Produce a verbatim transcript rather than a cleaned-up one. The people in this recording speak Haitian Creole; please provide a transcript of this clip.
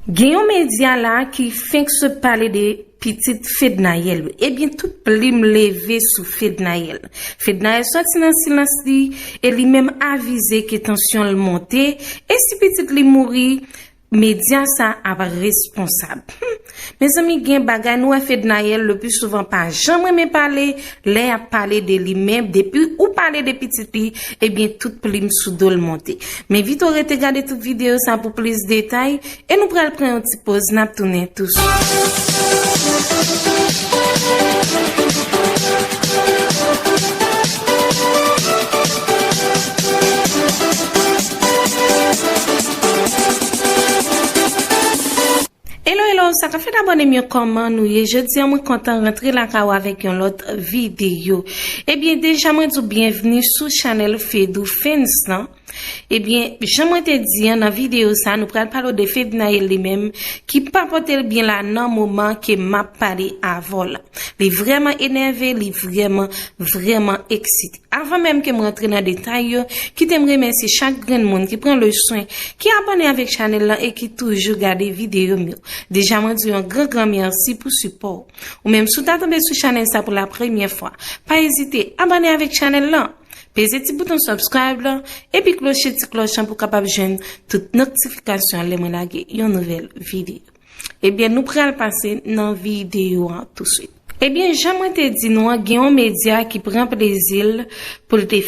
Gen yon medya la ki fenk sot pale de pitit Fednaelle yo. Ebyen, tout plim leve sou Fednaelle. Fednaelle sòti nan silans li e li menm avize ke tansyon l monte. E si pitit li mouri, medya sa ap responsab. Hmm. Mezanmi, gen bagay nou wè Fednaelle le plus souvent pa janm renmen pale. Lè y ap pale de li, men depi ou pale de pitit li, ebyen, tout plim sou do l monte. Men vito rete gade tout videyo sa pou plis detay, e nou pral pran yon ti poz, n ap tounen tou swit. Hello, hello, sa k ap fèt abòne m yo, kòman nou ye? Jodi a, mwen kontan rantre lakay ou avèk yon lòt videyo. Ebyen, deja mwen di w byenvni sou chanèl Fedou Fans lan. Ebyen, jan mwen te di an, nan videyo sa, nou pral pale w de Fednaelle li menm, ki pa pote l byen la nan moman ke m ap pale avè w la. Li vrèman enève, li vrèman, vrèman eksite. Avan menm ke m rantre nan detay yo, kite m remèsye chak grenn moun ki pran le swen, ki abòne avèk chanèl lan e ki toujou gade videyo m yo. Deja mwen di w yon gran, gran mèsi pou sipò w. Ou menm, si w ta tonbe sou chanèl sa pou la premyè fwa, pa ezite abòne avèk chanèl lan. Peze ti bouton subscribe lan, epi kloche ti klòch lan pou w kapab jwenn tout notifikasyon lè mwen lage yon nouvèl videyo. Ebyen, nou pral pase nan videyo an tou swit. Ebyen, jan mwen te di nou an, gen yon medya ki pran plezi l pou l te